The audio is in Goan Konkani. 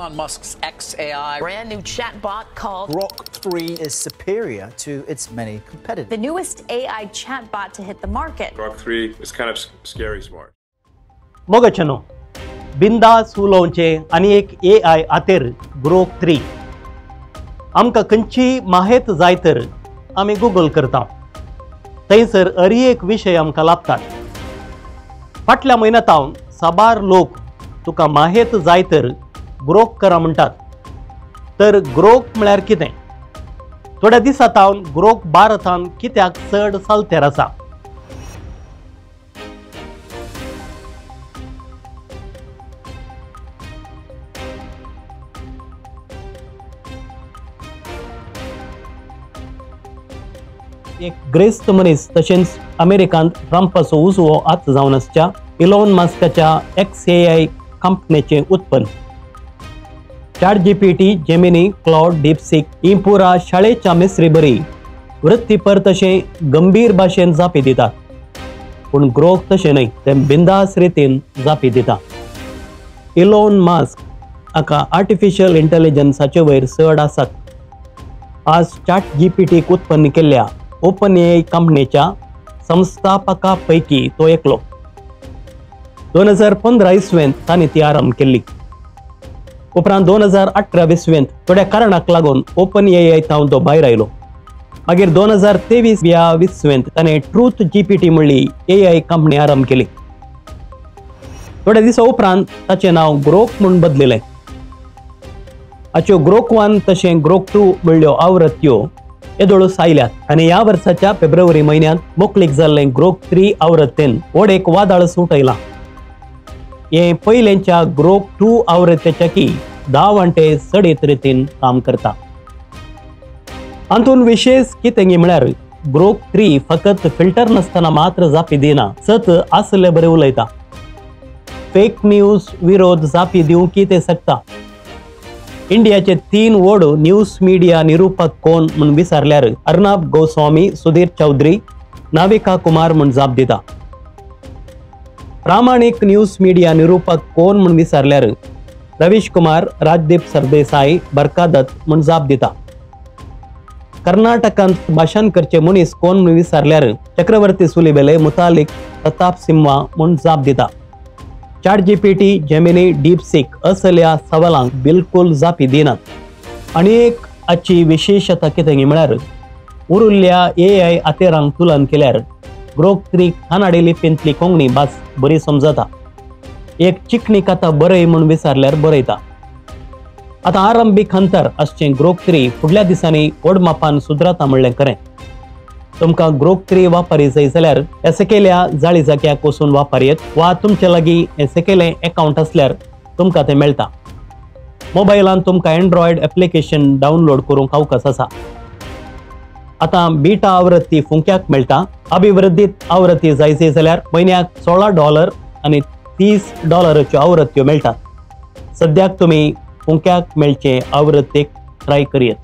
Elon Musk's xAI brand new chatbot called Grok 3 is superior to its many competitors. The newest AI chatbot to hit the market. Grok 3 is kind of scary smart. मोगचनो बिंदास उलोवचें आनी एक AI आतेर Grok 3. आमकां खंयची माहेत जाय तर आमी गुगल करता, थंयसर अरी एक विशय आमकां लाभतात. फाटल्या म्हयन्यांत हांव साबार लोक तुका माहेत जाय तर ग्रोक करा म्हणटात. तर ग्रोक म्हळ्यार कितें? थोड्या दिसां सावन ग्रोक भारतान कित्याक चड चलतेर आसा? एक ग्रेस्त मनीस तशेंच अमेरिकांत ट्रंपाचो उजवो हात जावन आसच्या इलॉन मस्काच्या XAI कंपनीचें उत्पन्न. ChatGPT, Gemini, Claude, DeepSeek ही पुरा शाळेच्या मिसरी बरी वृत्तीपर तशें गंभीर भाशेन जापी दितात, पूण ग्रोक तशें न्हय, तें बिंदास रितीन जापी दिता. इलॉन मस्क हाका आर्टिफिशियल इंटेलिजन्साचे वयर चड आसात. आज ChatGPTक उत्पन्न केल्ल्या OpenAI कंपनीच्या संस्थापका पैकी तो एकलो. 2015 इसवेंत ताणें ती आरंभ केल्ली. उपरांत 2018 इसवेंत थोड्या कारणाक लागून OpenAI थावन तो भायर आयलो. मागीर 2023 ह्या इसवेंत ताणें ट्रूथ GPT म्हणली AI company आरंभ केली. थोड्या दिसां उपरांत ताचें नांव ग्रोक म्हूण बदलिलें. हाच्यो ग्रोक 1 तशें ग्रोक 2 म्हणल्यो आवृत्त्यो येदोळूच आयल्यात आनी ह्या वर्साच्या फेब्रुवारी म्हयन्यांत मोकळीक जाल्लें ग्रोक 3 आवृत्तीन व्हड एक वादळ सुटयलां. हें पयलेंच्या ग्रोक 2 आवृत्तीच्या की 10 वांटे चडीत रितीन काम करता. हातूंत विशेश कितें म्हळ्यार ग्रोक 3 फकत फिल्टर नासतना मात्र जापी दिना, सत आसले बरें उलयता. फेक न्यूज विरोध जापी दिवंक तें शकता. इंडियाचे 3 व्हड न्यूज मिडिया निरुपक कोण म्हूण विचारल्यार अर्नाब गोस्वामी, सुधीर चौधरी, नाविका कुमार म्हूण जाप दिता. प्रामाणीक न्यूज मिडिया निरुपक कोण म्हूण विचारल्यार रवीश कुमार, राजदीप सरदेसाई, बरका दत्त म्हूण जाप दिता. कर्नाटकांत भाशण करचे मनीस कोण म्हूण विचारल्यार चक्रवर्ती सुलिबेले, मुतालिक, प्रताप सिंहा म्हूण जाप दिता. ChatGPT, Gemini, DeepSeek असल्या सवालांक बिलकुल जापी दिनात. आनी एक हाची विशेशता कितें म्हळ्यार उरिल्ल्या AI आतेरांक तुलन केल्यार ग्रोक 3 कानाडी लिपींतली कोंकणी भास बरी समजता. एक चिकणी कथा बरय म्हूण विचारल्यार बरयता. आतां आरंभीक अंतर आसचें ग्रोक 3 फुडल्या दिसांनी व्हड मापान सुदराता म्हणलें खरें. तुमकां ग्रोक 3 वापरी जाय जाल्यार ह्या सकयल्या जाळी जाग्याक वचून वापरयेत वा तुमचे लागीं हें सकयलें एकावंट आसल्यार तुमकां तें मेळटा. मोबायलान तुमकां एन्ड्रॉयड एप्लिकेशन डावनलोड करूंक अवकाश आसा. आतां बीटा आवृत्ती फुंक्याक मेळटा. अभिवृद्धीत आवृत्ती जाय जाल्यार म्हयन्याक $16 आनी $30 आवृत्त्यो मेळटात. सद्याक तुमी फुंक्याक मेळचे आवृत्तीक ट्राय करयेत.